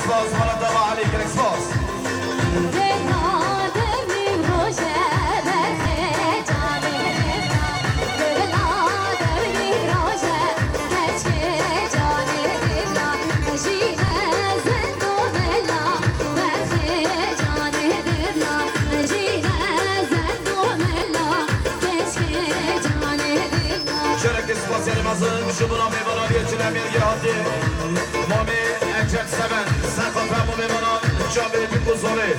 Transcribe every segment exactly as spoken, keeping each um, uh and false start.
Spas, mala te va Elî, gelek spas. Gelek spas, yanî mezin, ji bo navê Belaliyê Çilemêrgê hatî. Mamê Ekrem Seven, serqata mamê Belan, çavê Bîkû Zavê.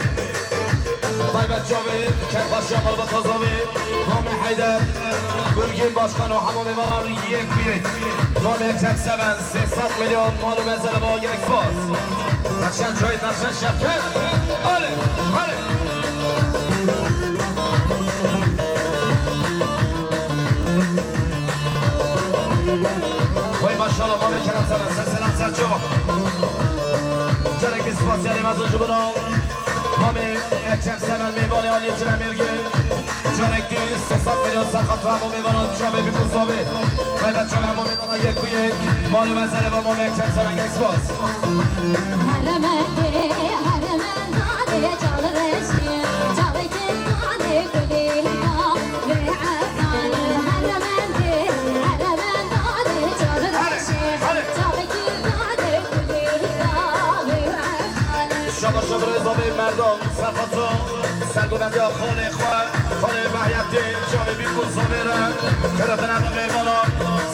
Taybet çavê, Kerpaşa Malbata Zavê, Mamê Heyder, Gurgîn Başkan û hemû mêvanan yek bi yek. Mamê Ekrem Seven, sê sed milyon, mal û mezele bo, gelek spas. Nexşen Cahit, Nexşen Şevket. Alê, alê. Vay maşallah, Mamê Kerem Seven, ser selam, ser çava. Gelek spas, yanî mezin ji bo navê Mamê Ekrem Seven, mêvanê aliyê Çilemêrgê. Carek dî sê sed milyon serqat hemû mêvanan çavê Bîkû Zavê. Taybet çavê hemû mêvanan yek bi yek. Mal û mezele bo Mamê Ekrem Seven, gelek spas. Heremendê, heremendê, çal reşê, çavê kêmdanê kulî da, vê Efranê. Heremendê, heremendê, çal reşê, çavê kêmdanê kulî da, vê Efranê. Şaba şaba rêza vê merdan. Serqato, sergovendiya xalê xwe, xalê Mehyetî, çavê Bîkû Zavê re, xêrxine bi mêvanan,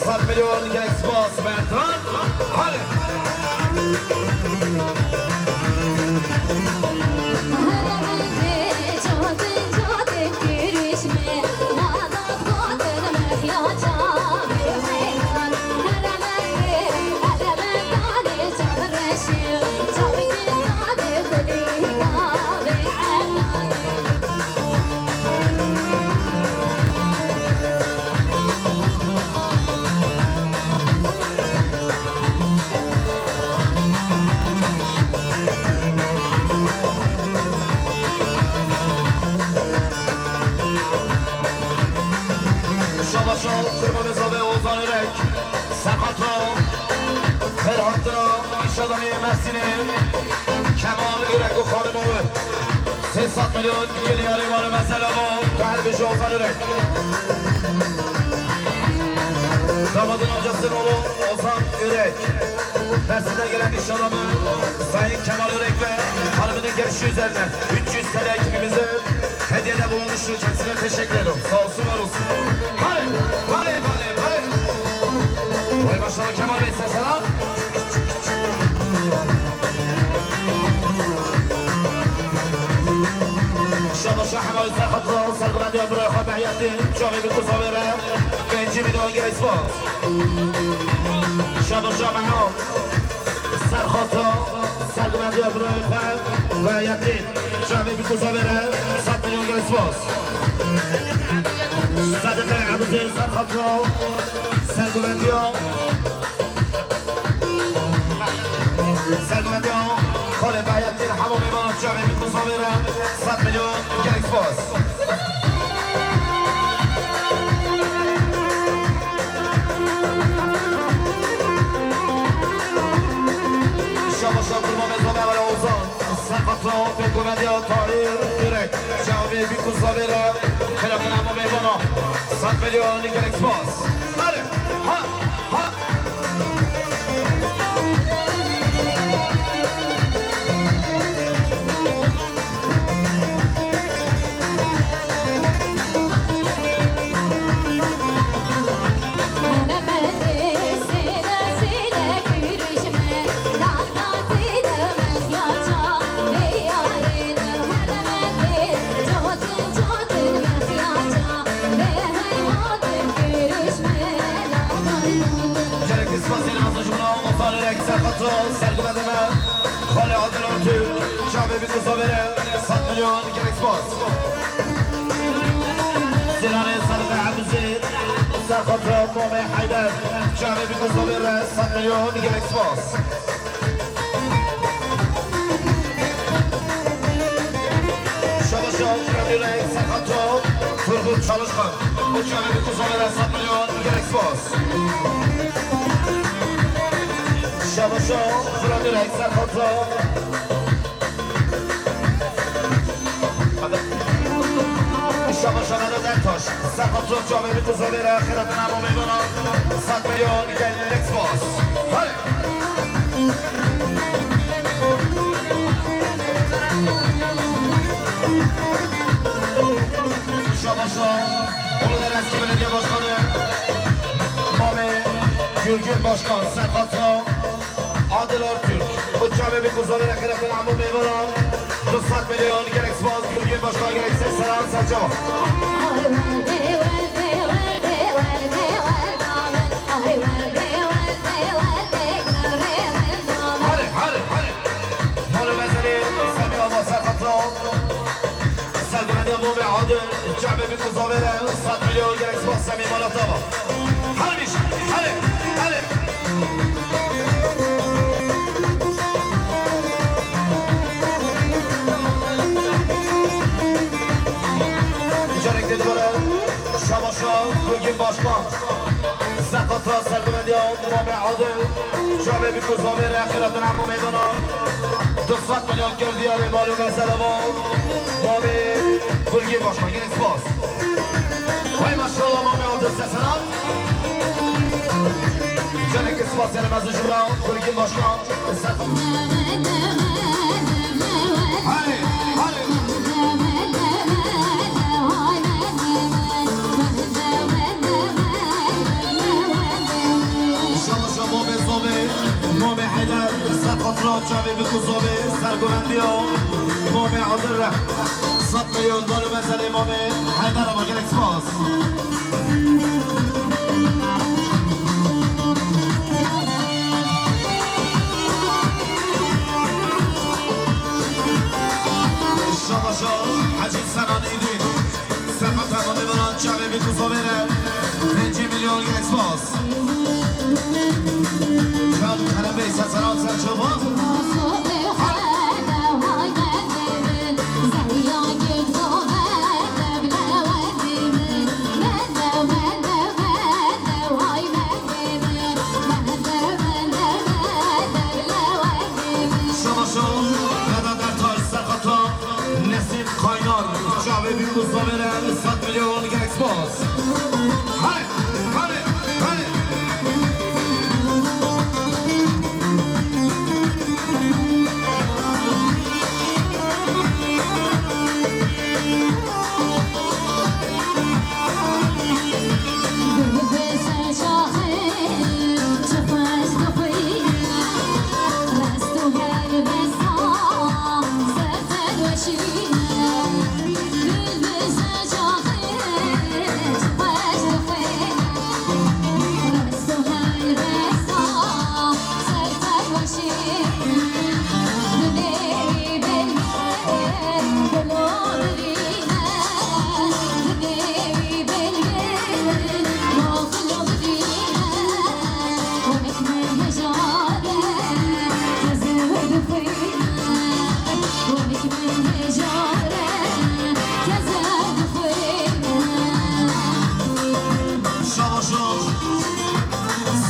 sed milyon gelek spas, Merdan. Hale. Şabaşo, Kurbanê Zavê Ozan Ürek. Serqato, xêrhatina, îşadamê Mersînê, Kemal Ürek û xanima wî. Sê sed milyon geliyarê wan û mesela bo, tu her bijî Ozan Ürek. Damadın amcasının oğlu Ozan Ürek. Mersîn'den gelen îşadamı Sayın Kemal Ürek ve hanımının gelişi üzerine üç yüz T L ekibimize hediyede bulunmuştur. Kendisine teşekkür ediyorum. Sağ olsun, var olsun. Hadi, hadi, hadi, hadi. Vay maşallah Kemal Bey, sen sana. Şaba şahaba, serqato, serqato, bro, xwe behiyatî, çavê Bîkû Zavê re, pêncî milyon gelek spas. Şaba şahaba, serqato, serqato, bro, xwe behiyatî. Çavê Bîkû Zavê re, sed milyon gelek spas. Sadiqê Ebuzê, serqato, sergovendiya, sergovendiya xalê Behyettin, hemû mêvanan çavê Bîkû Zavê re, sed milyon gelek spas. Şabaşa kurbanê Zavê Ozan. Serqato, pêkûvendiya Tahir Ürek, çavê Bîkû Zavê re, xêrxine hemû mêvanan, sed milyon gelek spas. Hadi, ha, ha. Gelek spas ên mezin ji bo Ozan Ürek, serqato, sergumendê me, xalê Adil Artürk, çavê Bîkû Zavê re, sed milyon gelek spas. Sêranê Sadiqê Ebuzê, serqato Momê Heyder, çavê Bîkû Zavê re, sed milyon gelek spas. Şabaşa Radyoyê Serqato, Turgut Çalışkan. Uçanı bir kuzavera satmıyor, gerek spas. Şabaşo, Fırat Ürek, Serhat Rao. Şabaşo, Vedat Ertaş, Serhat Rao, çavê bi kuzavêre, xêratên hemû mêvanan, sed milyon gelek spas. Hey! Şabaşo, Uludere Eski Belediye Başkanı, Mami Gülgün Başkan, Serhat Rao. Adil Artürk, bu çavê bi kuzavêre, xêratên hemû mêvanan, du sed milyon, gelek spas, Gülgün Başkan, gelek spas, selam, serçava. Hadi, hadi, hadi. Molo mezelê, Semî Ava, Serhat Rao. Sergumendê Mome Adil, çavê bi kuzavêre, sed milyon, gelek spas, Semî, mala te ava. Hadi, hadi, hadi. Carek de dibare, Şabaşo, Gülgün Başkan. Serhat Rao, serguvendiya Mame Adil. Çavê bi kuzavêre, xêratên hemû mêvanan. Du sed milyon kir diyarê mal û mezela wan. Mame Gulgîn Başkan, gelek spas. Hay maşallah Mame Adil, sesenat. Gelek spas, yanî mezin ji we re, Gulgîn Başkan. Hadi, hadi. Şabaşo Mame Zobê, Mame Heyder, Serhat Rao, çavê bi kuzavê, serguvendiya Mame Adil re. Sed milyon mal û mezelê Mame Heyder ava, gelek spas. Şabaşo Hecî Senan Îdî, Serhat Rao, Mame Baran, çavê bi kuzavê re, pêncî milyon, gelek spas. Can Kerem Bey, sesenat, serçava. Şabaşo Vedat Ertaş, Serhat Rao, Nesîm Kaynar, çavê bi kuzavê re, sed milyon, gelek spas. Hadi, hadi, hadi. Şabaşo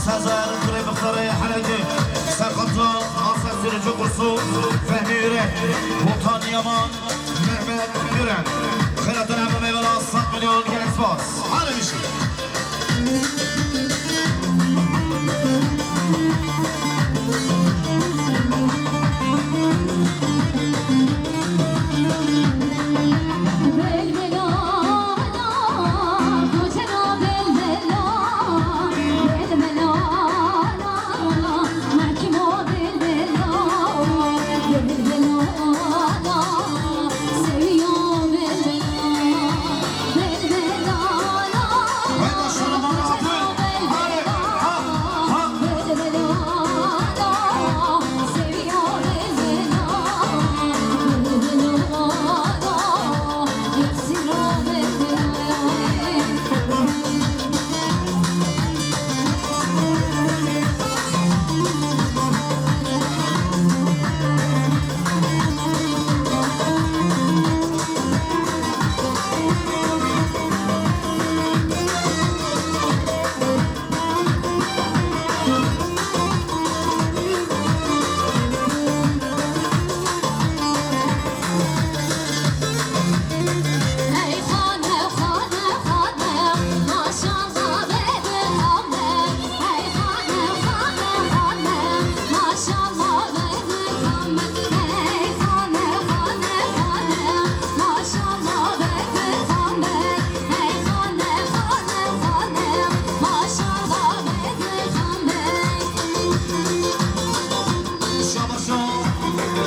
Sezer, Kurê Mixtarê Helekê, Serhat Rao, Asel Sürücü Kursu, Fehmi Ürek, Botan Yaman, Mehmet Güren. Xêratên hemû mêvanan, sed milyon, gelek spas. Hadi bir şey. Haydi maşallah, bana atın. Hadi. Ha, ha.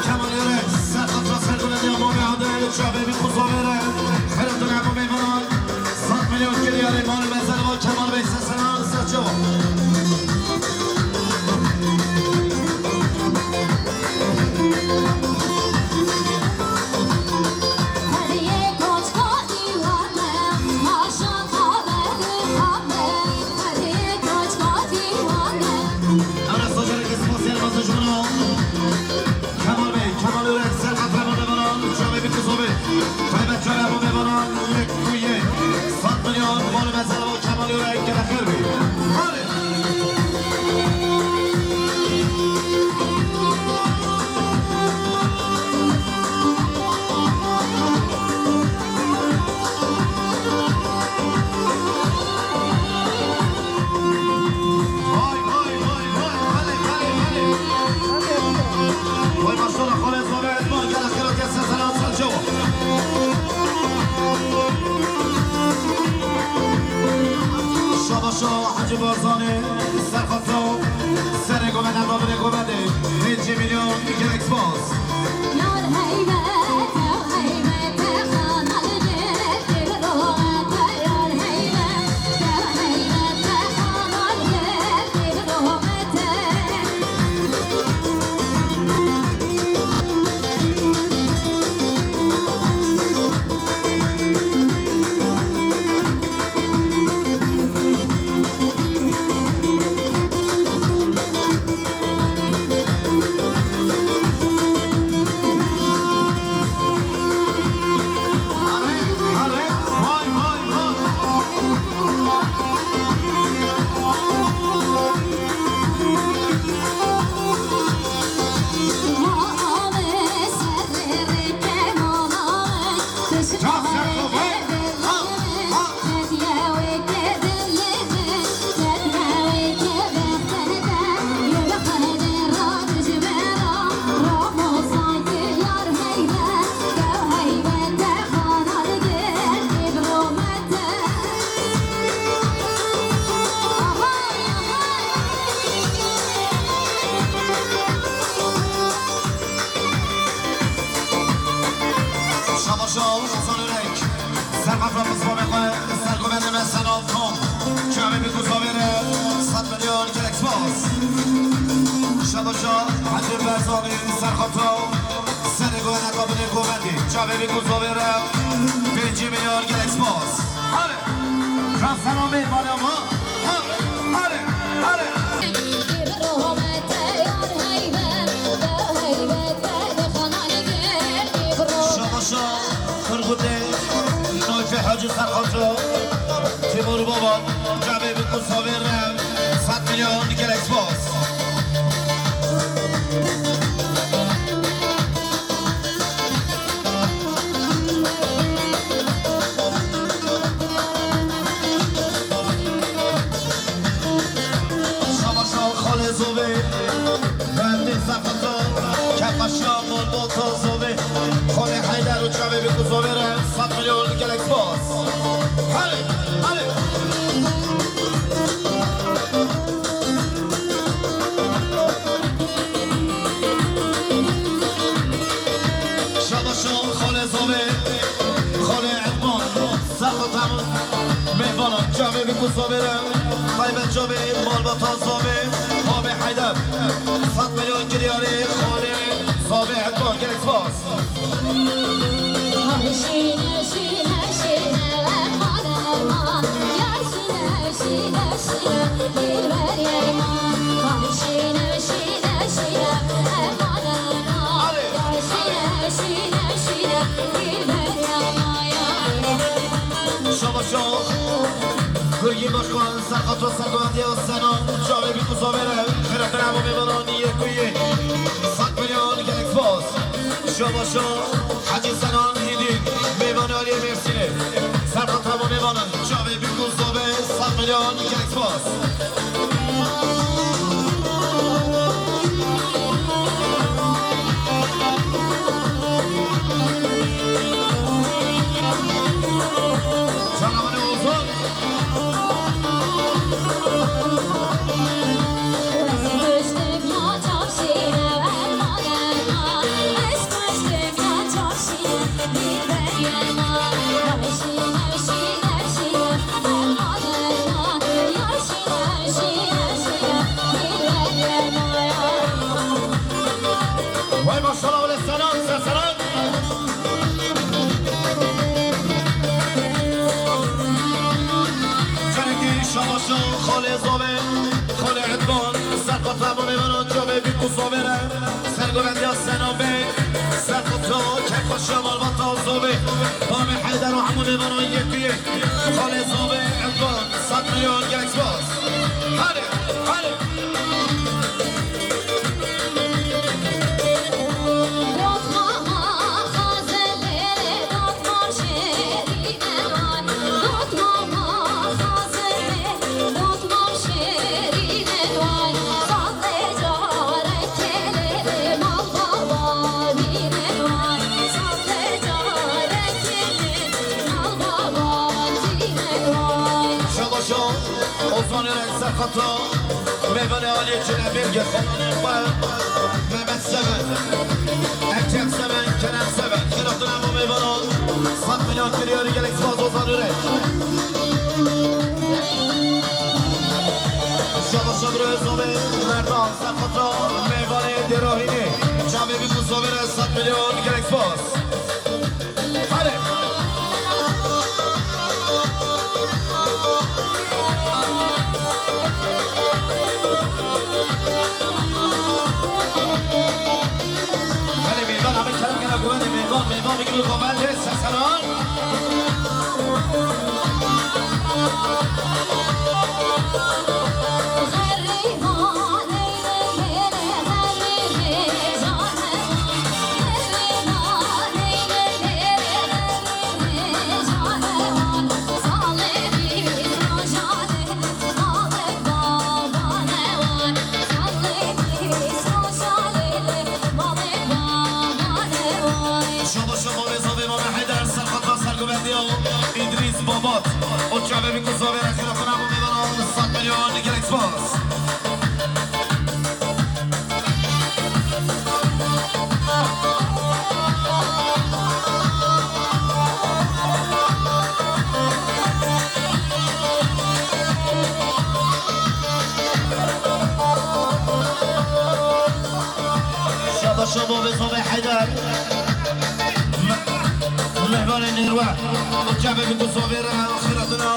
Kemal Yürek, Serhat Raser Gulediya Mami Adil, Çavê Bî Kuzovêre, Xeyrettin Ebo Meyvanan, sed milyon kiriyarê mal û mezel ava Kemal Bey Sesenan Serço. Ara sojarek spasiyel mazin ji min o. Kemal Bey, Kemal Yürek, Serhat Ebo Meyvanan, Çavê Bî Kuzovê. Taybet Çavê Ebo Meyvanan, yek ku yek. Sed milyon, mal û mezel ava Kemal Yürek, gele xêr bî. Hadi. Vay, vay, vay, vay. Belê, belê, belê. Vay, maşallah, xalê zor. Şabaşa Hacı Barzanî, Serhat Rao, serê govende, babirê govendê, pêncî milyon, gelek spas. Şabaşa Hasan Örek. Serhat Rao, misbabê xwe, sergovendê me Senal Tom. Çavê Bî Kuzovêre, sed milyon, gelek spas. Şabaşa Hacı Berzanî, Serhat Rao, serê govende, babirê govendê. Çavê Bî Kuzovêre, pêncî milyon, gelek spas. Hadi. Şansana mêvanê ma. Hadi, hadi, hadi. Şabaşa Turgutê, Nayfê Hacı Serhato, Timur Baba, Cavê Bî Kuzovêre, sed milyon, gelek spas. Şabaşa Xalê Zovê, Bendê Sefeto, Kefaşa Morbota Zovê, Xalê Heyder û Çavê Bî Kuzovêre, sed milyon, gelek spas. Hadi, hadi. Şabaşo Xalê Zovê, Xalê Edman, Serhat Emin, mêvanan Cavê Bî Kuzovêre, Taybet Cavê, Malbata Zovê, Xalê Heyder, sed milyon kiriyarê, Xalê Zovê Edman, gelek spas. Şabaşo, Gurgîn Başkan, Serhat ve Sergovendiya Sena, Cavê Bî Kuzovêre, xêrete hemû mêvanan yê ku yê. Sed milyon gelek spas. Şabaşo, Hacî Senan Hîdî, mêvanê aliyê Mêrsînê. Serhat hemû mêvanan, Cavê Bî Kuzovê, sed milyon gelek spas. Canavanê Ozan. Maşallah, wele selam, ser selam. Çenekî şabaşa xalê zovê, xalê Edvan, serqata bo mêvana çavê bî ku zovê re. Sergovendiya Sena Bey, serqata kek paşa malbata zovê. Bamê Heyder û hemû mêvana yek û yek. Xalê zovê Edvan, sed milyon gelek spas. Hadi, hadi. Şabaşa Ozan Ürek, serqata mêvanê aliyê Çinebêrgê, xananê xwe Mehmet Seven, Ekrem Seven, Kerem Seven. Xêratina bo mêvanan, sed milyon kiryarî, gelek spas Ozan Ürek. Şabaşa bro Ozan Merdan, serqata mêvanê Dêrahînê. Çavê bî ku zovê re, sed milyon, gelek spas. Hadi. Hadi mêvan, abi kerem kena, guvenê mêvan, mêvan bigir û xwe bende, ser seran. Şabaşa bo mêvanê zovê Mame Heyder, serqata sergovendiya Îdrîs Babat. Û çavê bî ku zovê re, xêratina bo mêvanan, sed milyon, gelek spas. Şabaşa bo mêvanê Heyder. Me-, mêvanê nêrwe. Çavê bî ku zovê re, xêratina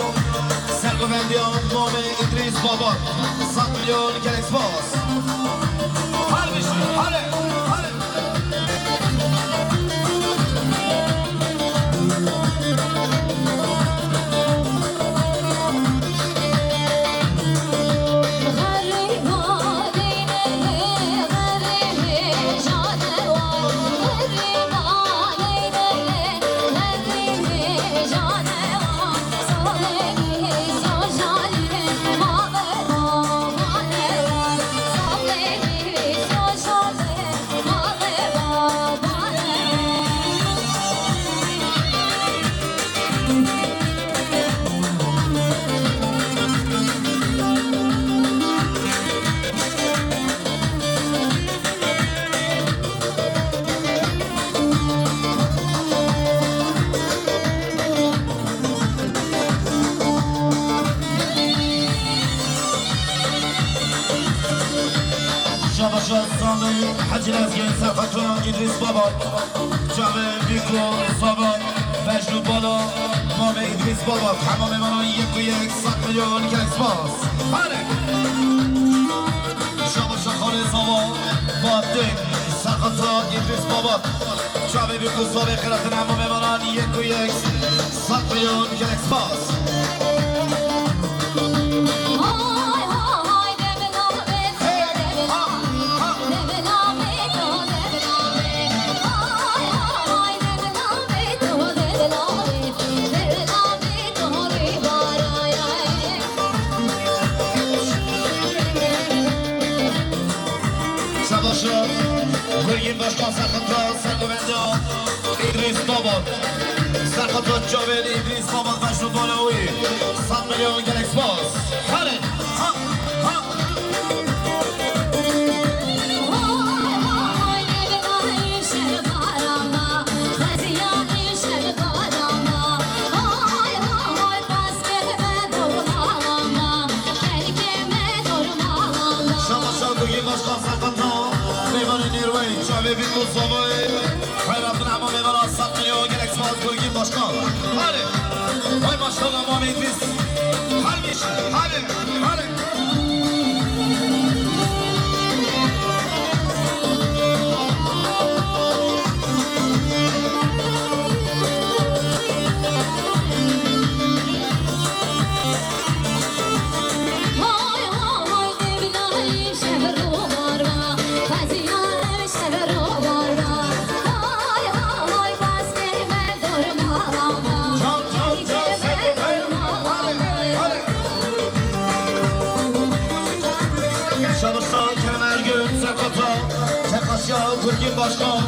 sergovendiya Mame Îdrîs Babat. Sed milyon, gelek spas. Hadi bişî, hadi, hadi. Şabaşa Sami Hacı Lezgin, serqata Îdrîs Babat. Çavê bî ku zovê re, bejn û bala Mame Îdrîs Babat. Hema mêvanan yek û yek, sed milyon, gelek spas. Hadi. Şabaşa xalê zava Bahattin, serqata Îdrîs Babat. Çavê bî ku zovê, xêratina hemû mêvanan yek û yek, sed milyon, gelek spas. Şabaşa Gurgîn Başkan, serqata sergovenda Îdrîs Babat. Serqata çavên Îdrîs Babat, beş û bala wî. Sed milyon, gelek spas. Hadi. Ha, ha. Şabaşa Gurgîn Başkan, serqata mêvanê nêrweyî, çavê bî Kuzovê, Xeyratdin Emo Mêvara, sed milyon, gelek spas, Gurgîn Başkan. Hadi. Vay maşallah, Muhammed Biz. Hadi, hadi, hadi. Şabaşa Kerem Ergün, Serkata, Çekaşya, Gurgin Başkan,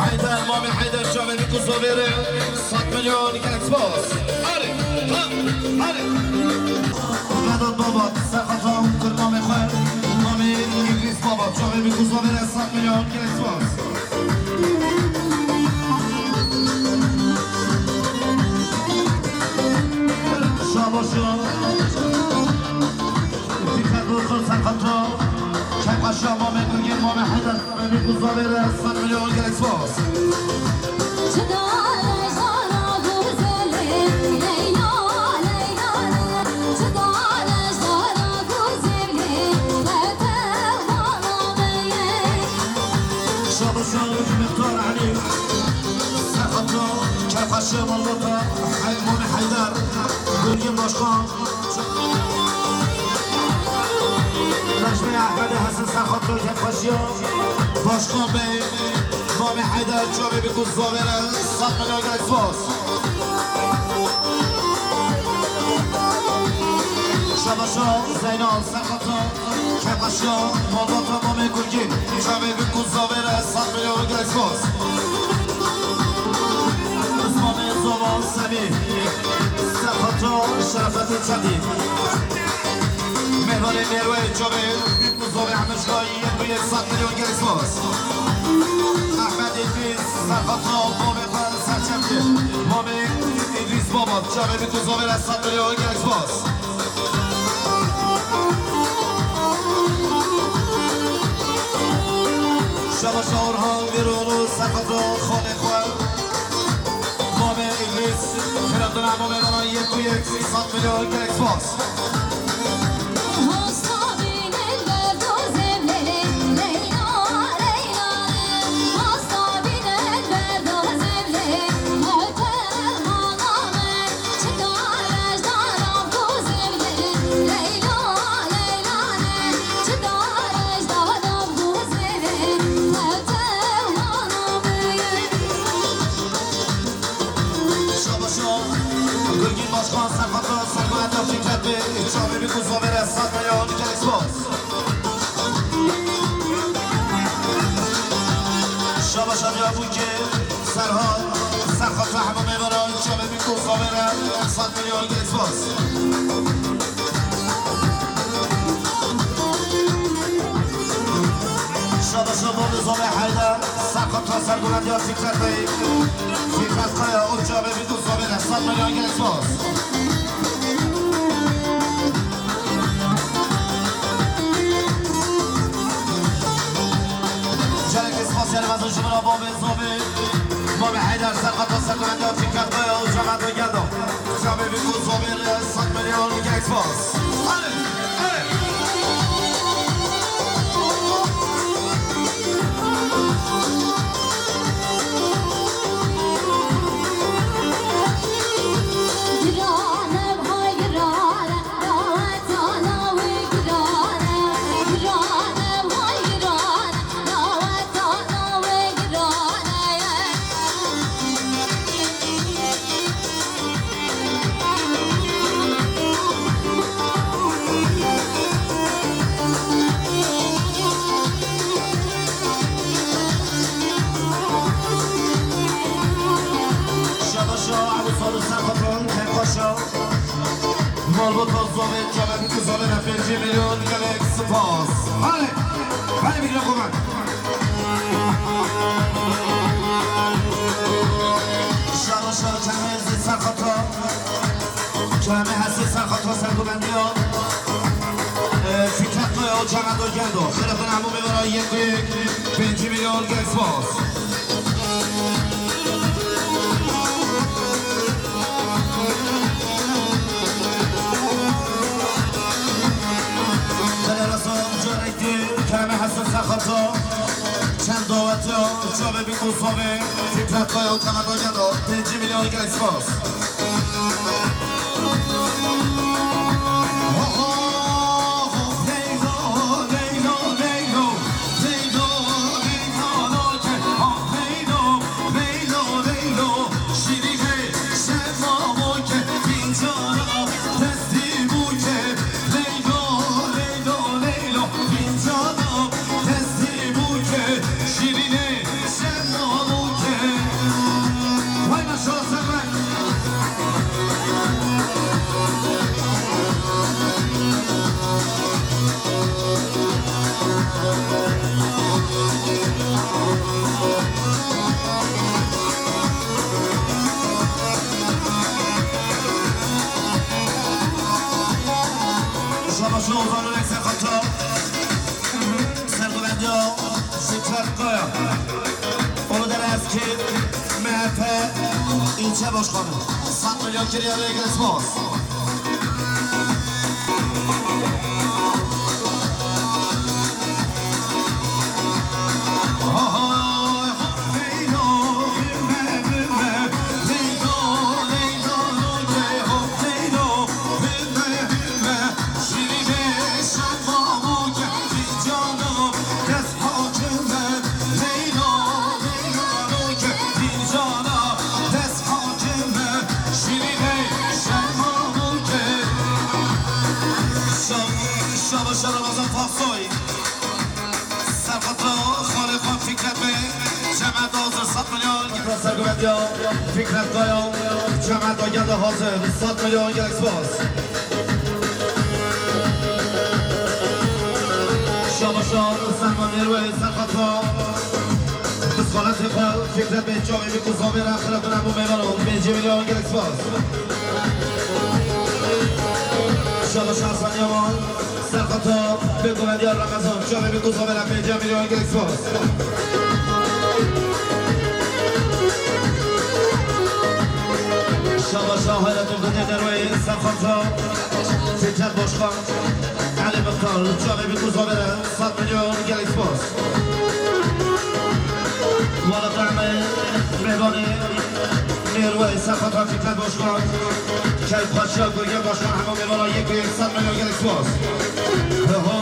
Heyder, Mami Heyder, Çavê Bikuzovêre, sed milyon, gelek spas. Hadi, ha, hadi. Vedat Baba, Serkata, Kurmamê xwe, Mami İdris Baba, Çavê Bikuzovêre, sed milyon, gelek spas. Şabaşa. Dikkat olsun, Serkata. Çekbaşa, Mame Gülgün, Mame Haydar, Mame Kuzavere, sed milyon gelek spas. Şabaşa Mehtar Ali, Serhatlo, Kerpaşe Mallota, Mami Haydar, Gülgün Başkan, Necmi Ahmet Hasan, Serhatlo, Kerpaşe, Başkan Bey, Mami Haydar, Çabi Bikuz Zavere, Satmela Gexos. Şabaşa Zeynal, Serhatlo, Kepaşa, Mabata, Mamê Gurgîn, Çavê Bikû Zavêre, sed milyon gelek spas. Osmanê Zova Semî, Serhato Şerefetî Çetî. Mêvanê Mêrweyê Çavê Bikû Zavê Emişka, yek bi yek sed milyon gelek spas. Ehmed Îdrîs, Serhato, Mamê Xwe Serçemdî, Mamê Îdrîs Baba, Çavê Bikû Zavêre, sed milyon gelek spas. Şabaşa Orhan Miroğlu, Serhato, Xalê Xwe, Mamê Îdrîs, Xêratdina Mamê Bana, yek û yek, sed milyon, gelek spas. Şabaşo, Gurgîn Başkan, Serfata, Sergoyeta Fikret Bey, Çavê Bikû Zavêre, sed milyon, gelek spas. Şabaşa Diyarbukir, Serhat, Serhat ve Hemamê Veran, Çavê Bikû Zavêre, sed milyon, gelek spas. Şabaşa Bordê Zavê Heyder, Serhat ve Sergoyeta Fikret Bey, Fikret Kaya, Çavê Bikû Zavêre, sed milyon, gelek spas. Gelek spas, yani, mezin ji min re, babê Zobê, babê Heyder, Serhat ve Serhat, Fikret Kaya û Cemal Geldo. Çavê Bikû Zobê re, sed milyon, gelek spas. Hadi, hadi. Şabaşo, Ebu Salu Serbaton, Kerpaşo. Malbata Zovê, Çavê Bikû Zavêre, pêncî milyon, gelek spas. Hadi, hadi bir lokma. Şabaşo, Çavê Zî Serbaton. Çavê Hesê Serbaton, Sergobendiyo. Ee, Fikret Kaya, Çaxeto Gendo, xêrxwîna hemû mêvanan yek û yek, pêncî milyon, gelek spas. Belê rasa carekî keremê Hesen Serxato, çend dawetiya çavê bîk û savê Fikret Kaya û Çaxeto Gendo, pêncî milyon, gelek spas. Şabaşo Ozan Ürek Serxato. Sergovendiya Fikret Kaya. Onu da eski M H P ilçe başkanı. Sat milyon kiriye ve gelsin. Şabaş Ramazan Faksoy. Serxato xalê xwe Fikret Bey, cemaet hazır, sat milyon. Sergovendiya Fikret Kaya, cemaet geldi hazır, sat milyon, gelek spas. Şabaşa Selma Nêrweyê Serxato, bi xaletê xwe Fikret Bey çavê bîk û zavê re xelatine bo mêvanan, pêncî milyon, gelek spas. Şabaşa Hasan Yaman. Serxato Bêgovendiya Remezan, çavê bîk û zavê re pêncî milyon, gelek spas. Şabaşa Hayrettin Gudê Derweyê, Serxato Fikret Başkan, Elî Mixtar, çavê bîk û zavê re sed milyon, gelek spas. Wala Ehmed Mêvanê Mêrweyê Serxato Fikret Başkan. Keyfxweşiya Gurgên Başkan hemû mêvana yek û yek sed milyon gelek spas. Ho,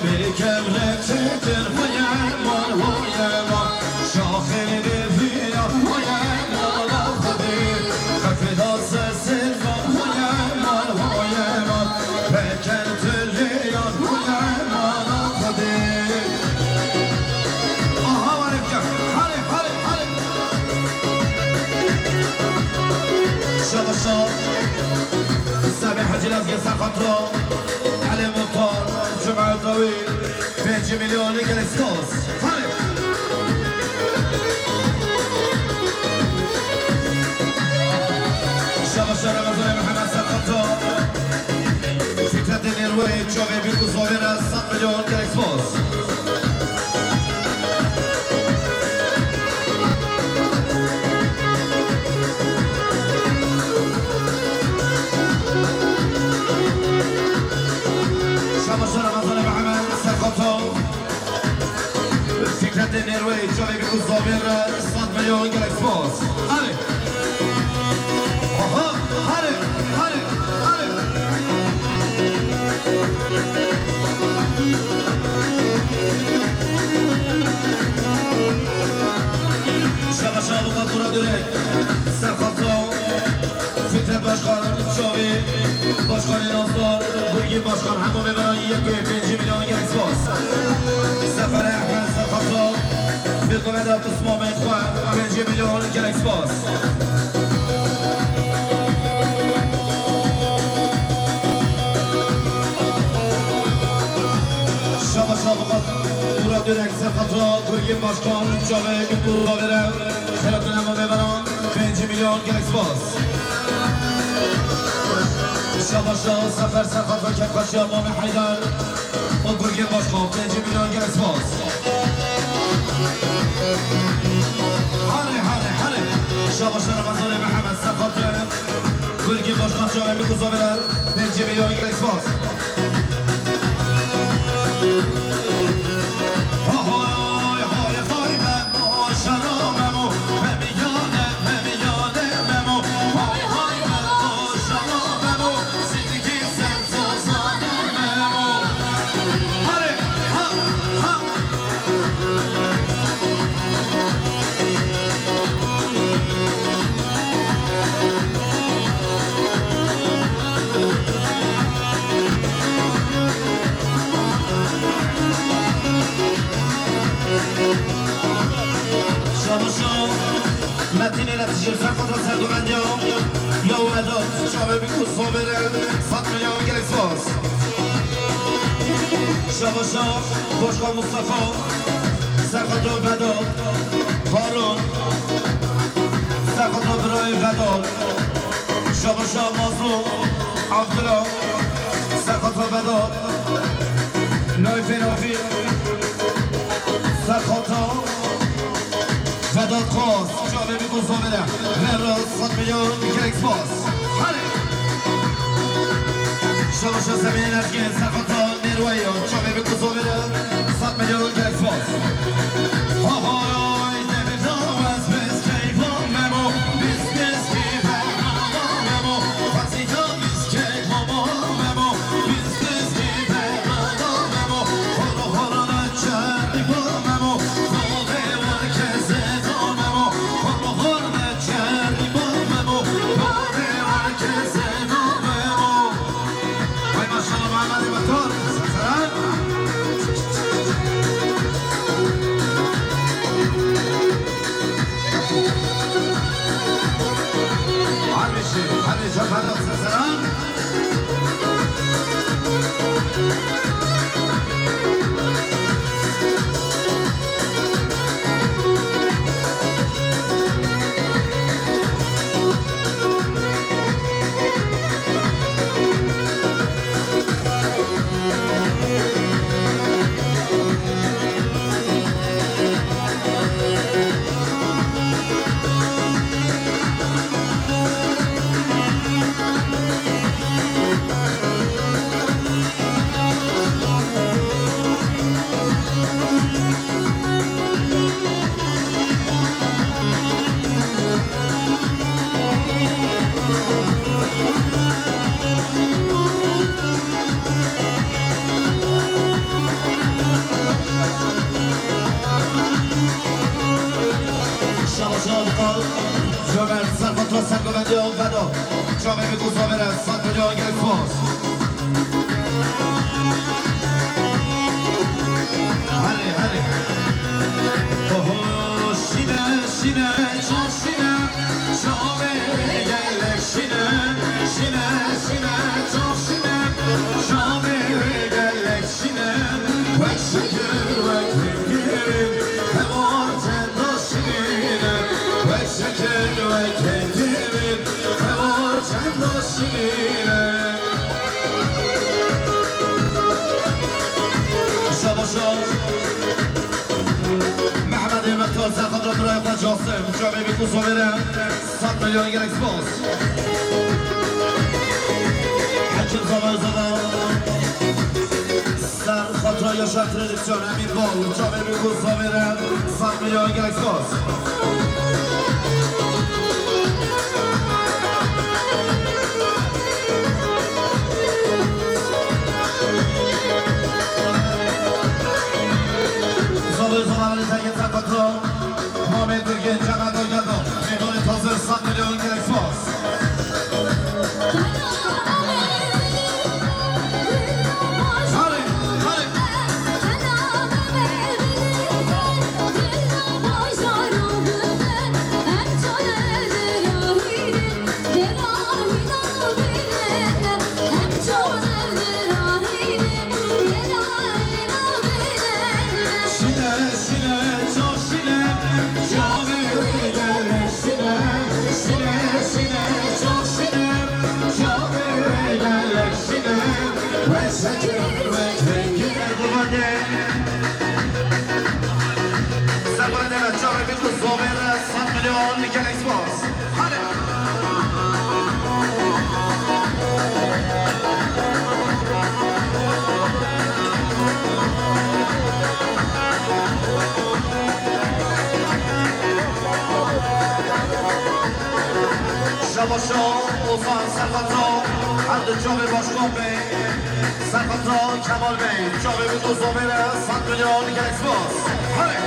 bêrî kevre çêtir, hoye man, hoye man. Şaxê deviya, hoye man, Xwedê. Xefê da sesê man, hoye man, hoye man. Peker tiliyan, hoye man, Xwedê. Aha, were bike. Hale, hale, hale. Şabaşa Semî Hecî Lezgî Serxato, Elî Muxtar, Cuma Tawî, pêncî milyon gelek spas. Hale. Şabaşa Ramazan Mihemed Serxato, Fikretê Nêrweyê, çavê bîk û zavê re sed milyon gelek spas. Şabaşa Ramazanê Mihemed Serxato, Fikretê Nêrweyê, çavê bîk û zavê re sed milyon gelek spas. Hale. Aha, hale, hale, hale. Şabaşa Avukat Murat Ürek, Serxato, Fikret Başkan, Çavî, Başkanê Nazdar, Gurgîn Başkan, hemû mêvana yek û pêncî milyon gelek spas. Sefer Ehmed Serxato, Bêgovendiya Pismamê xwe, pêncî milyon gelek spas. Şabaşa Avukat Murat Ürek Serxato, Gurgîn Başkan, çavê bîk û zavê re xelatine bo mêvanan, pêncî milyon gelek spas. Şabaşa Sefer Serhat ve Kepkaşiya Mami Haydar. O Gurgin Başkan, pêncî milyon gelek spas. Hare, hare, hare. Şabaşa Ramazan Mehmet Serhat ve Gurgin Başkan, çavê min ku zomî re, pêncî milyon gelek spas. Hay, hay, hay, Memo, şero Memo, Memo, yane, Memo, yane, Memo. Hay, hay, Memo, şero Memo, sirkî ser sazane Memo. Hare, ha, ha. Şabaşo, Metinê Netijî, Serqota Sergovendiya, ya Wedo, çavê bî ku zomî re, sed milyon gelek spas. Şabaşo, Başkan Mustafa, Serqota Vedat, Harun, Serqota Birayê Vedat, Şabaşo Mazlum, Abdullah, Serqota Vedat, Nayfê Nafî, Serqota Vedat Xas, çavê bî ku zomî re, ver sed milyon gelek spas. Hadi. Şabaşo Semîn Ezgin, Serqota Nêrweya, çavê bî ku zomî re, sed milyon gelek spas. Ahoy, Demirtaş, biz keyfa Memo, biz, biz keyfa Memo, Fatih, biz keyfa Memo, biz, biz keyfa Memo, horo, horo, ne çerdi Memo, horo, horo, ne çerdi Memo, horo, horo, ne çerdi Memo, horo, horo, ne çerdi Memo. Hay maşallah Mehmet Batur. Selam. Hadi şey, hadi Cafer, selam. Şabaşo Abdal, Cömert, Serhat ve Sergovendiya Vedat. Çavê bî ku zomî re, sed milyon gelek spas. Hadi, hadi. Oho, şine, şine, çok şine. Çavê gelek şine, şine, şine, çok şine. Çavê gelek şine, wek şekil, wek hingir, hemar çenda şine. Wek şekil, wek hingir, hemar çenda şine. Şabaşo. Mehmetê Mehtar, Serhat ve Birayê xwe Casim, çavê bî ku zomî re, sed milyon gelek spas. Hekim Zava Özada, Serhat ve Yaşar Prodüksiyon, Emin Bol, çavê bî ku zomî re, sed milyon gelek spas. Zalê Zalanê Zengin Serqota, Mamê Gurgin, Cemal Gurgin, Mêvanê taze, sed milyon gelek spas. Hadi, hadi. Şine, şine, çok şine, çavê wî Gelek spas. Hadi. Şabaşo, Ozan Serhatzo, her du çavê başkan bê. Serhatzo Kemal Bey, çavê bi ku zovê re sed milyon gelek spas. Hadi.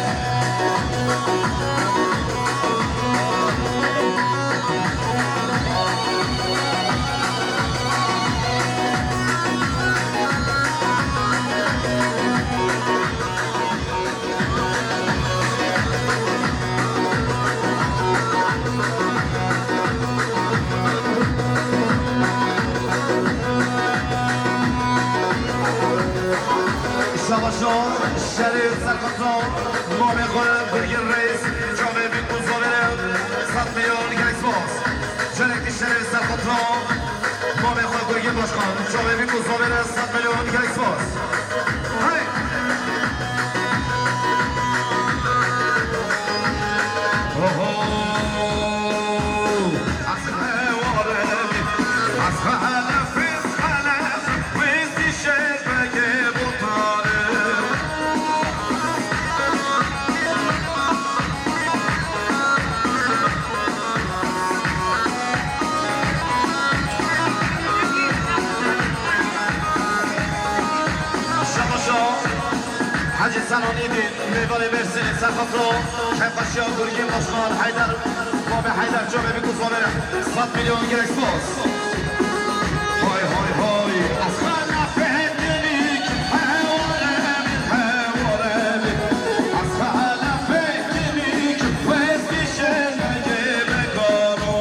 Şabaşo, Şerîf Serkatan, mamê xwe Gurgin Reis, çavê bî ku zavêre sed milyon gelek spas. Gelekî Şerîf Serkatan, mamê xwe Gurgin Başkan, çavê bî ku zavêre sed milyon gelek spas. Hey! Oho! Hecî Senanî bî, mêvanê Mêrsînê Serxatlo, Kevbaşiya Gurgîn Başkan Heyder, Babê Heyder çavê bî ku zavêre sed milyon gelek spas. Hay hay hay, ez xelefê dinik, heware min, heware min. Ez xelefê dinik, wez dişe negê me garo.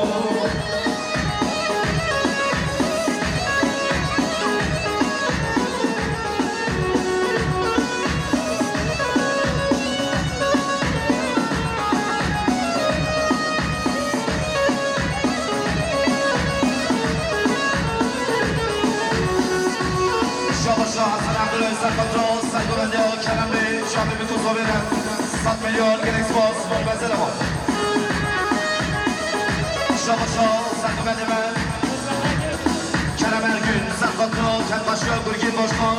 Şabaşa Hasan Abdullah Serkatro, Sergovendiya Kerem Bey, çavê bî ku zavêre sed milyon gelek spas, bol bezele var. Şabaşa Sergovendê me. Kerem Ergün, Serhat Kral, Kevbaşiya Gurgîn Başkan,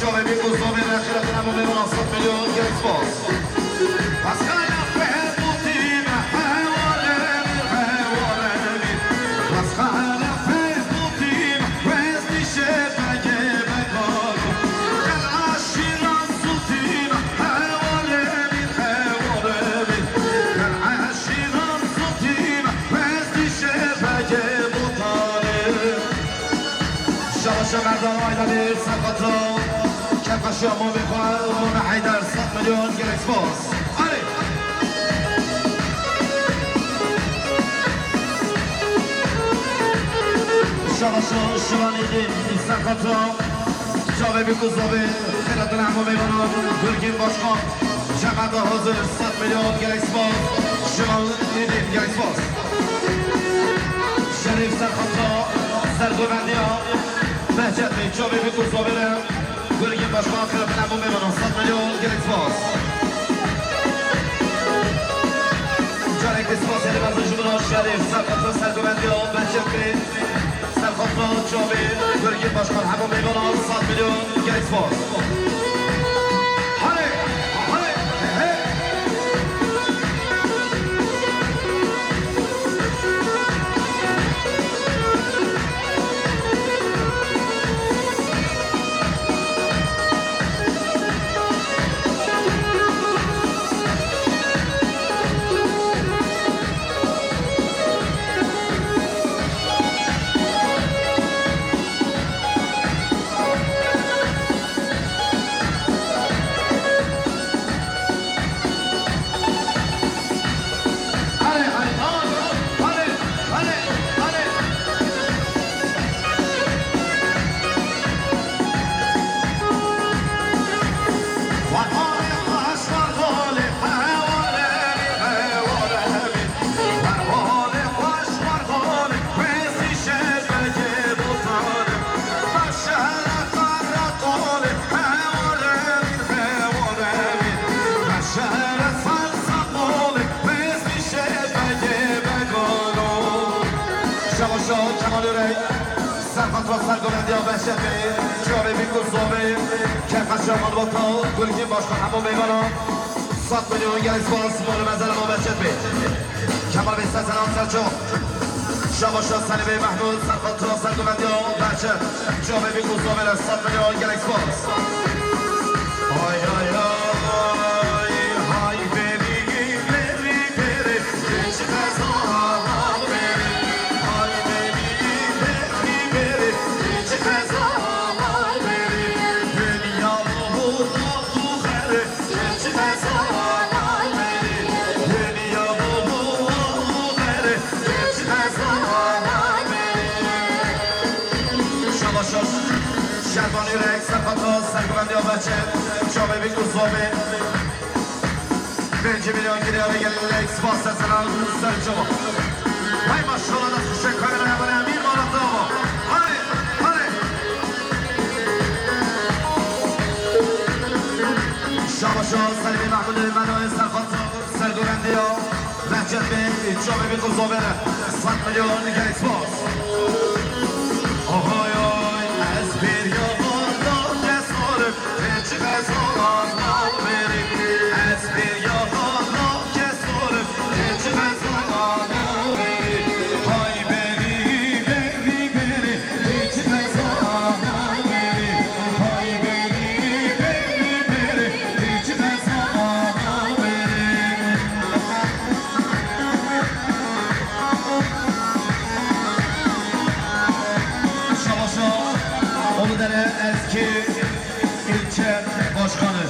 çavê bî ku zavêre xêratan hemû mêvanan sed milyon gelek spas. Pascal Fehmutî me, heware min, heware min. Pascal Fehmutî me, wez dişe begê me garo. Gel aşîran Sultî me, heware min, heware min. Gel aşîran Sultî me, wez dişe begê Mutalib. Şabaşa Merdan Aydemir, Serkatro, Kevbaşiya mamê xwe, mamê Heyder, sed milyon gelek spas. Alê! Şabaşa Şivan Îdîn, Serkatro, çavê bî ku zavê, xêratan hemû mêvanan, Gurgîn Başkan, cemaeta hazir, sed milyon gelek spas, Şivan Îdîn, gelek spas. Şerîf Serkatro, Sergovendiya, Behçet Bey, çavê bî ku zavêre, Gurgîn Başkan, xêratan hemû mêvanan, sed milyon gelek spas. Carek de spas, hêdî mezin ji min re Şerîf Serkatro, Sergovendiya, Behçet Bey, Serkatro, çavê, Gurgîn Başkan, hemû mêvanan, sed milyon gelek spas. Hale, hale, he. Serfetra sergovendiya behçet bê, çavê bîk û zovê, kefeşa malbata, gurgî başka hemû mêvanan. Sed milyon gelek spas, mol û mezela ma behçet bê. Kemal Bey Sezen Serço. Şabaşa Selîmê Mehmûd, serfetra sergovendiya behçet. Çavê bîk û zovê re sed milyon gelek spas. Hay hay hay, hay berî, berî, berî, hiç xezana berî. Hay berî, berî, berî, hiç xezana berî. Dinya bû, bû, bû xerê. Şabaş, şabaş. Şervan Yürek, serfetra sergovendiya behçet, çavê bîk û zovê. Pêncî milyon girê ve gelek spas Sezen Serço. Hay maşallah, dest xweş, kameraya bana Emîr Malatava. Hadi, hadi. Şabaşa Selîmê Mehmûdê, Meloyê serfetra sergovendiya behçet bê, çavê bîk û zovê re sed milyon gelek spas. Ohoy, oy, ez bêriya xwe da kesorim, hiç xezana naberî. Ez bêriya xwe da kesorim, hiç xezana naberî. Hay berî, berî, berî, hiç xezana berî. Hay berî, berî, berî, hiç xezana berî. Şabaşa Uludere Eski İlçe Başkanı,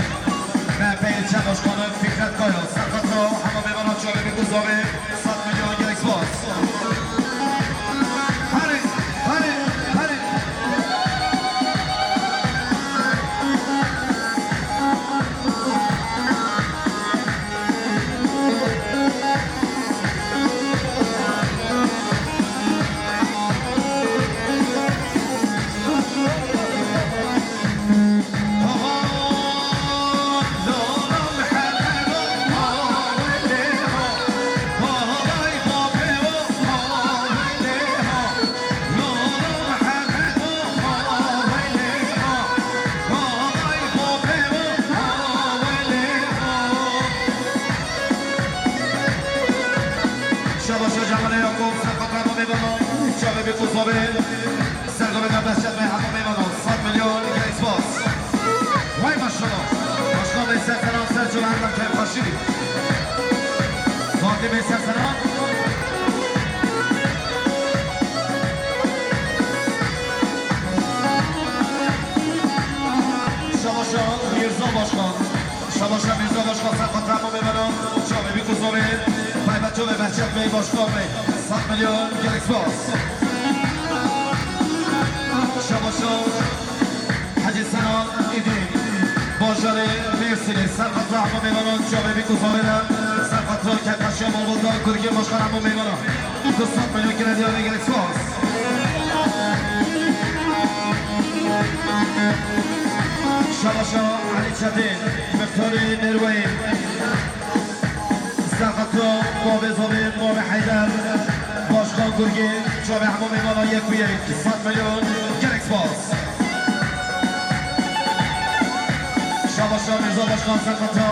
M H P İlçe Başkanı Fikret Kaya, serfetra hema mêvana çavê bîk û zovê. Sed milyon gelek spas. Hadi, hadi, hadi. Şabaşa Cemalê Yakup, serfetra hemû mêvanan, çavê bîk û zovê, sergovendiya behçet bê hemû mêvanan, sed milyon gelek spas. Vay maşallah. Başkan Bey Sersenan Serço, her dem keyfxweşî. Fatih Bey Sersenan. Şabaşa Mirza Başkan. Şabaşa Mirza Başkan, serfetra hemû mêvanan, çavê bîk û zovê, taybet çavê behçet bê, başkan bê, sed milyon gelek spas. Şabaşa Hecî Senan Îdî, bajarê Mêrsînê, serfetra hemû mêvanan, çavê bîk û zovê re, serfetra kefeşa malbata, gurgê başkan hemû mêvanan. Du sed milyon krediya ve gelek spas. Şabaşa Elî Çetin, Mixtarê Nêrweyî. Serfetra Mavê Zavê, Mavê Heyder. Başkan Gurgê, çavê hemû mêvana yek û yek. Sed milyon gelek spas. Şabaşa Mirza Başkan, serfetra.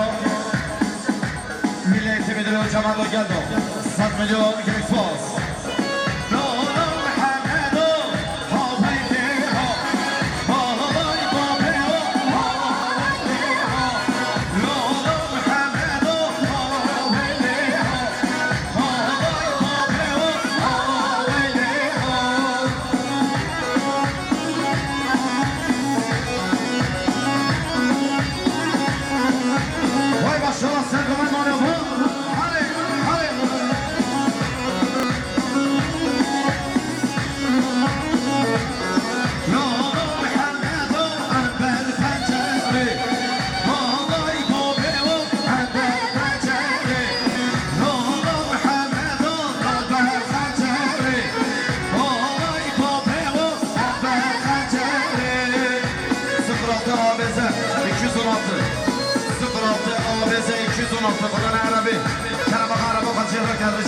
Milli Eğitim Müdürü Cemal Geldo. Sed milyon gelek spas. Vay maşallah, sen de var mı? Hadi, hadi. Sıfır altı A B Z iki yüz on altı. Sıfır altı A B Z iki yüz on altı. Bundan Arabi. Karabağ Araba Kaçırma geldi.